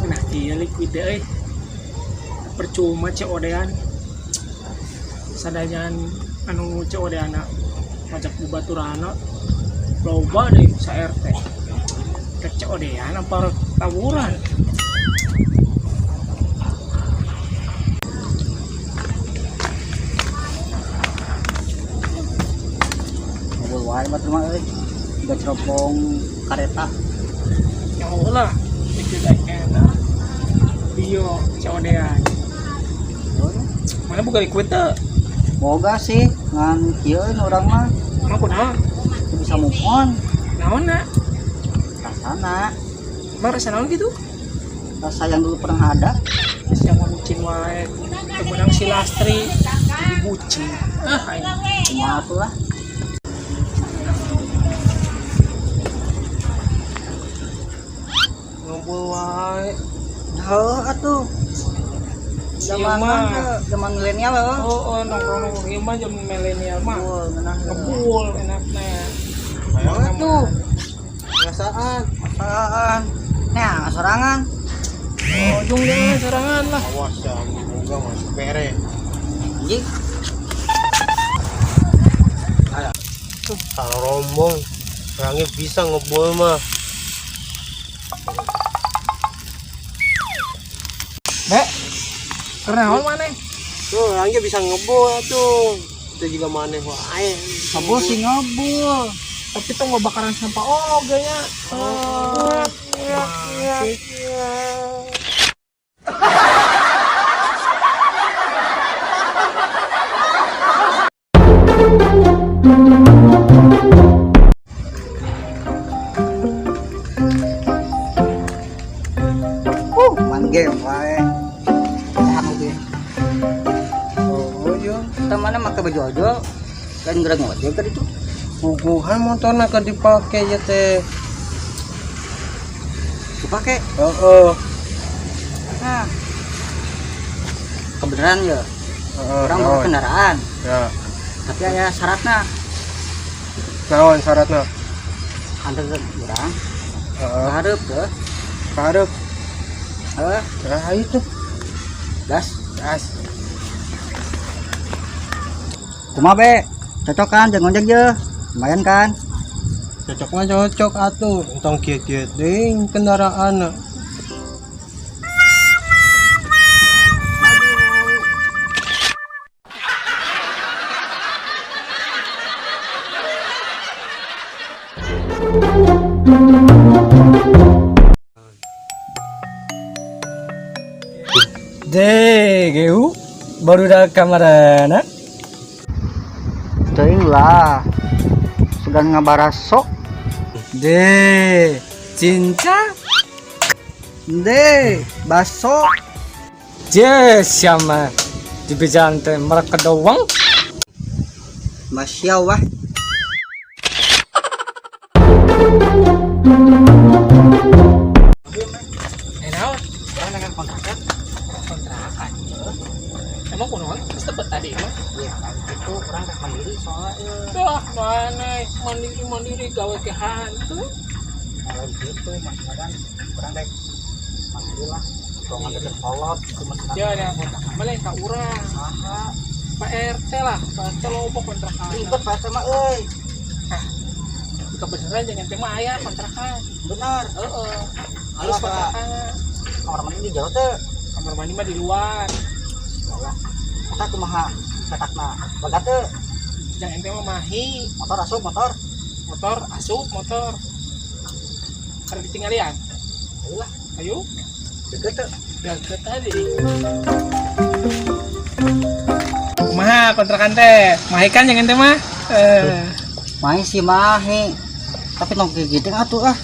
Nah, iya liquid deh euy. Percuma COD-an. Sadajan anu COD-ana ngajak babaturana loba deui sa RT. Rek COD-an apa rek tawuran? Ngobrol wae mah mah euy. Udah ceropong kareta. Yang lah liquid enak. Bio COD-an. Mana buka liquid teh? Boga sih ngan kieu urang mah Emang kunaon? teu bisa move on. Naon na? Rasana, Emang rasa naon gitu? rasa yang dulu pernah ada. Terus yang bucin wae. Temenang si Lastri jadi bucin. Ah, aing. Kumaha tuh lah. Ngumpul wae. Heuh atuh. Iya Zaman mah. zaman milenial heuh. Oh, oh nongkrong-nongkrong ieu mah zaman milenial mah. Ngebul ngeunah heuh. Ngebul enaknya. Heuh tuh. Perasaan. Apaan? Nah, sorangan. Oh, jung deh sorangan lah. Awas ya, moga masuk bere. Anjing. Kalau rombong, orangnya bisa ngebul mah. Be. Kunaon maneh? Tuh, orangnya bisa ngebul tuh. Itu juga maneh wae. Ngebul sih ngebul. Tapi tuh nggak bakaran sampah oge nya. Oh, masih. Main game wae. Sehat oge. Oh, iya. Kita mana make baju ojol? Lain geura ngojek tadi tuh. Puguhan motorna keur dipake ya teh. Dipake. Heeh. Nah. Kebenaran ya, Heeh. orang bawa kendaraan, Ya. tapi aya syaratna. Naon syaratna? Antar ke urang, Heeh. hareup ke, Karep. heuh, Nah, itu. gas. Gas. Kumaha be? Cocok kan jeung ngojek je? Lumayan kan? Cocok mah cocok atuh. Entong kieu-kieu deui kendaraan. Deh, geu baru dah kamarana. Teuing lah. Sugan ngabaraso. Deh, cinta. Deh, baso. Je, siapa di bejan teh mereka doang. Masya wah. Eh, naon? Urang dengan kontrakan. Kontrakan. Emang kunaon? Geus tepet tadi mah. Iya, kan itu urang rek mandiri soalnya euy. Dah, mana mandiri mandiri gawe ke hantu. Kalau gitu maksudnya kan urang rek mandiri lah. Tong deket kolot gitu maksudnya. Ya, ada kontrakan ka urang. Saha? Pak RT lah, Pak RT loba kontrakan. Ribet bahasa mah euy. Kebenaran jangan teh mah aya kontrakan. Benar. Heeh. Halus Alah, Pak. kontrakan. Kamar mandi di jauh teh. Kamar mandi mah di luar. Allah. Eta kumaha petakna? Bagat teu? Jangan ente mah mahi, Motor asup motor. motor asup motor. Kada ditinggalian. Ayo lah, Ayo, deket teu. deket tadi. Kumaha kontrakan teh? Mahi kan jangan ente mah? Eh, Mahi sih mahi. Tapi tong kieu gitu atuh ah.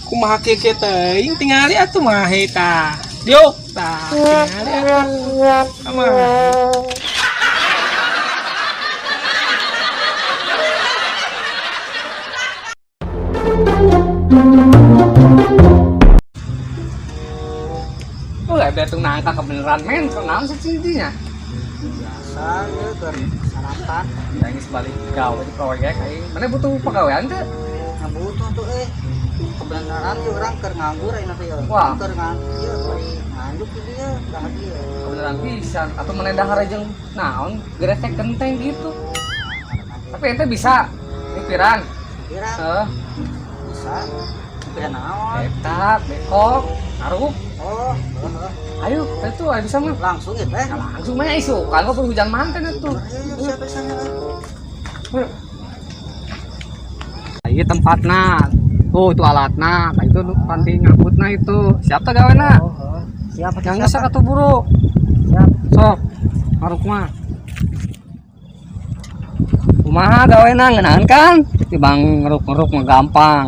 Kumaha kieu kieu teuing tingali atuh mahi tah. Diuk tah, tingali atuh. Kumaha? Oh, ada tuh nangka kebenaran men, kok naon sih cintinya? Biasa ya keur sarapan. Nangis balik gawe di proyek aing. Mana butuh pegawaian teh? Asa butuh tuh euy. Kebenaran ieu urang keur nganggur ayeuna teh ieu. Wah. Keur nganggur ieu bari nganjuk di dieu, dah dieu. Kebenaran pisan atau mana dahar jeung naon geresek genteng gitu. Tapi ente bisa mikiran. Kira Heeh. bisa. Kira naon? Eta bekok, ngaruk. Oh, heeh. Ayo, itu ayo bisa mah. Langsung ya teh. Nah, langsung mah isu, kalau perlu hujan manten itu. Ayo siapa sana? Iya tempatna. Tuh itu alatna, nah itu panti ngangkutna itu. Siapa gawena? Oh, heeh. Siapa Yang geus atuh buru. Siap. Sok, ngaruk mah. Kumaha gawena ngeunaheun kan? Tibang ngeruk-ngeruk mah gampang.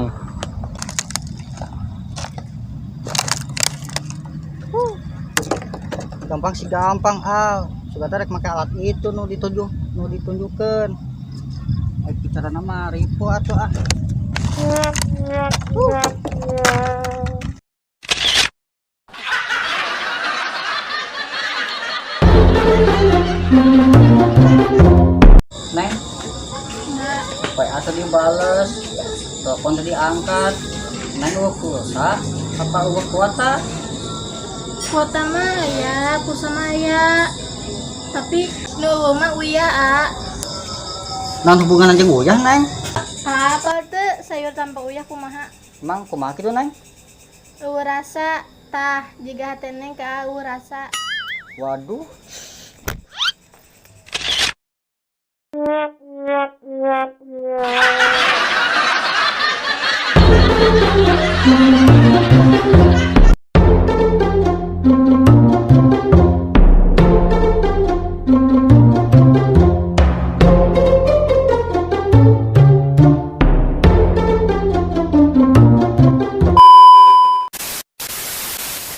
Gampang sih gampang al. Suka rek make alat itu nu dituju, nu ditunjukkeun. Ai bicara nama ripo atuh ah. Neng, WA tadi bales, telepon tadi angkat. Neng eueuh pulsa, apa eueuh kuota? Kuota mah ya, pulsa mah ya. Tapi nu eueuh mah uyah, a. Naon hubungan jeung uyah, Neng? Apa teu sayur tanpa uyah kumaha? Emang kumaha kitu, Neng? Eueuh rasa tah jiga hate neng ka eueuh rasa. Waduh.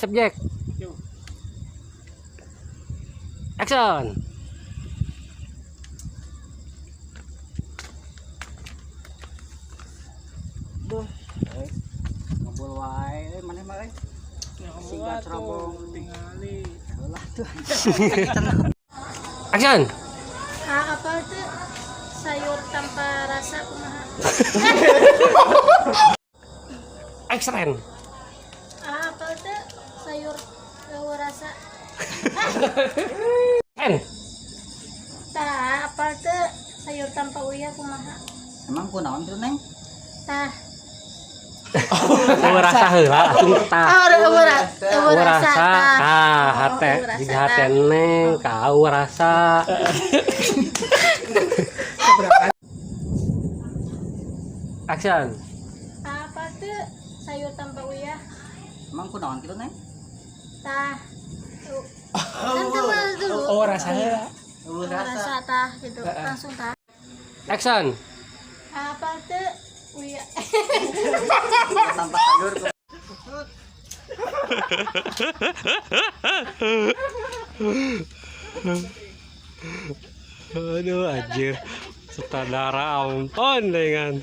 Siap, Jack. Yuk. Action. Duh. Ngobrol wae euy maneh mah euy. Ya kamu Singkat atuh, cerobong. tingali. Lah tuh. Action. Ah, apa teu sayur tanpa rasa kumaha? Action. Ah, apa teu sayur eueuh rasa? N. Tah, apa teu sayur tanpa uyah kumaha? Emang kunaon kitu, Neng? Tah. Eueuh rasa heula atuh tah. Ah, eueuh rasa, eueuh Eueuh rasa rasa tah. tah hate Oh, eueuh rasa, jiga tah. hate neng ka eueuh rasa. Action. Ah, apa teu sayur tanpa uyah? Emang kunaon kitu, Neng? Tah. Kan teu mah dulu. Oh, rasanya. Eueuh Eueuh rasa tah gitu. Langsung tah. Action. Apa teu uyah? Tanpa sayur. Aduh anjir. Sutradara ampun dengan.